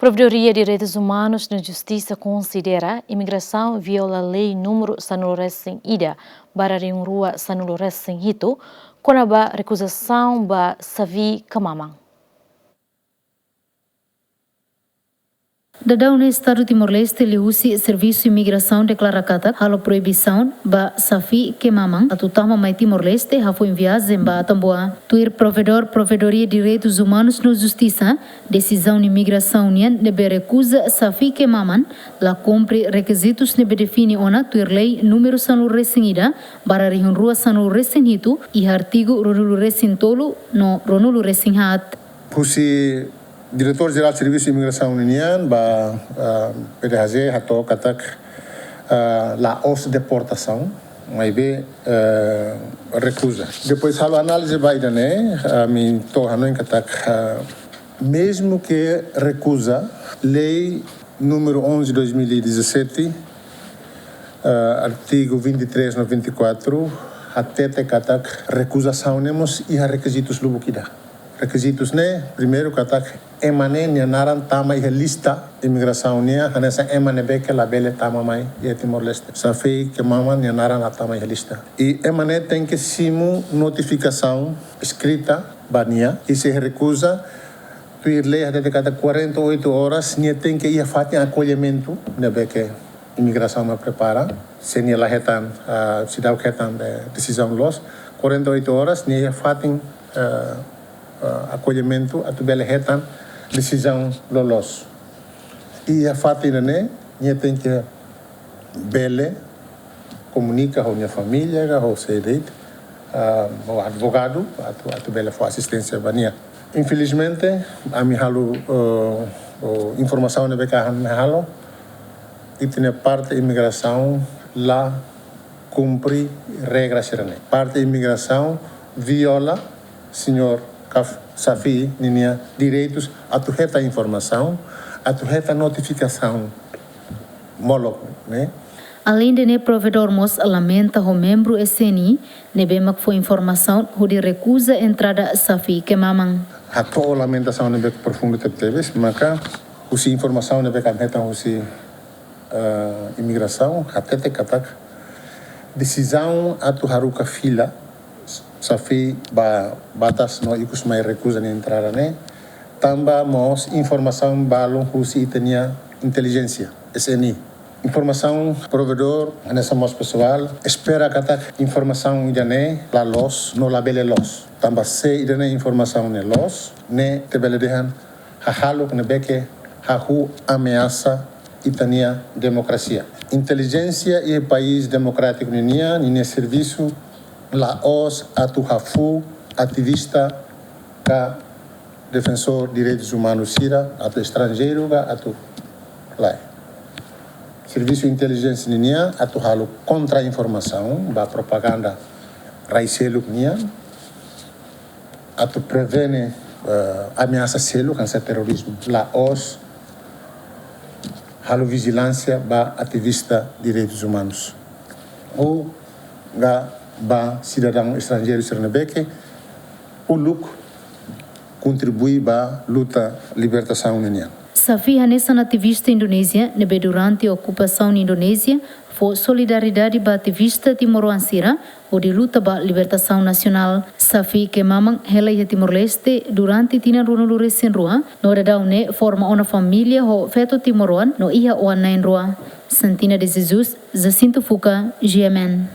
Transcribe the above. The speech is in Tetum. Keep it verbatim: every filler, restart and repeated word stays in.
Provedoria Direitus Umanus no Justisa konsidera imigrasaun viola lei númeru sanulu resin ida barra rihun rua sanulu resin hitu, kona-ba rekuzasaun ba Safi Kemamang. Daudaun ne'e Estadu Timor-Leste liuhusi Servisu Imigrasaun deklara katak halo proibisaun ba Safi Kemamang atu tama mai Timor-Leste hafoin viajen ba Atambua. Tuir provedór Provedoria Direitus Umanus no Justisa, desizaun imigrasaun nian ne'ebé rekuza Safi Kemamang la kumpre rekizitus ne'ebé define ona tuir lei númeru sanulu resin ida barra rihun rua sanulu resin hitu, iha artigu ruanulu resin tolu no ruanulu resin haat. Husi Diretór Jerál Servisu Imigrasaun nian ba, ah, P D H J hato'o katak, ah, la'ós deportasaun, maibé, ah, rekuza. Depois halo análize ba ida-ne'e, ami to'o hanoin katak, ah, mezmu ke rekuza, lei númeru onze dois mil e dezassete, ah, artigu vinte e três no vinte e quatro, hatete katak rekuzasaun ne'e mós iha rekizitus lubuk ida. Rekizitus ne'e, primeiru katak ema ne'e nia naran tama iha lista imigrasaun nian, hanesan ema ne'ebé ke labele tama mai iha Timor-Leste. Safi Kemamang nia naran la tama iha lista. I ema ne'e tenke simu notifikasaun eskrita ba nia, i se rekuza, tuir lei hatete katak quarenta e oito horas nia tenke iha fatin akollimentu ne'ebé ke imigrasaun mak prepara, se nia la hetan, ah, seidauk hetan, eh, desizaun loos, quarenta e oito horas nia iha fatin, eh, eh, akollimentu atu bele hetan desizaun loloos. I iha fatin ne'e nia tenke bele komunika ho nia família ka ho sé de'it, ah, ho advogadu atu, atu bele fó asisténsia ba nia. Infelizmente, ami halo, eh, eh, informasaun ne'ebé ke ami halo, ita-nia parte imigrasaun la kumpre regra sira-ne'e. Parte imigrasaun viola señór Kaf-, Safi ninia direitus atu hetan informasaun, atu hetan notifikasaun molok ne'e. Aleinde ne'e, provedór mós lamenta ho membru S N I ne'ebé mak fó informasaun hodi rekuza entrada Safi Kemamang. Hato'o lamentasaun ne'ebé profundu tebetebes, maka husi informasaun ne'ebé ami hetan husi, eh, imigrasaun, hatete katak desizaun atu haruka fila Safi ba batas no ikus mai rekuza nia entrada ne'e tanba mós informasaun balun husi ita-nia intelijénsia, S N I. Informasaun provedór hanesan mós pesoál espera katak informasaun ida-ne'e la loos no labele loos. Tanba se ida-ne'e informasaun ne'e loos, ne'e ita bele dehan hahalok ne'ebé ke hahú ameasa ita-nia demokrasia. Intelijénsia iha país demokrátiku ninian, ninia servisu la'ós atu hafó ativista ka defensór direitus umanus sira, atu estranjeiru ka atu lae. Servisu intelijénsia ninian atu halo kontra-informasaun ba propaganda rai seluk nian, atu prevene, eh, ameasa seluk hanesan terorizmu. La'ós halo vijilánsia ba ativista direitus umanus ou ka ba sidadaun estranjeiru sira ne'ebé ke uluk kontribui ba luta libertasaun ninian. Safi hanesan ativista Indonézia ne'ebé durante okupasaun Indonézia fó solidariedade ba ativista timoroan sira hodi luta ba libertasaun nasionál. Safi Kemamang hela iha Timor-Leste durante tinan ruanulu resin rua, no daudaun ne'e forma ona família ho feto timoroan no iha oan na'in-rua. Santina de Jesus, Jacinto Fuca, G M N.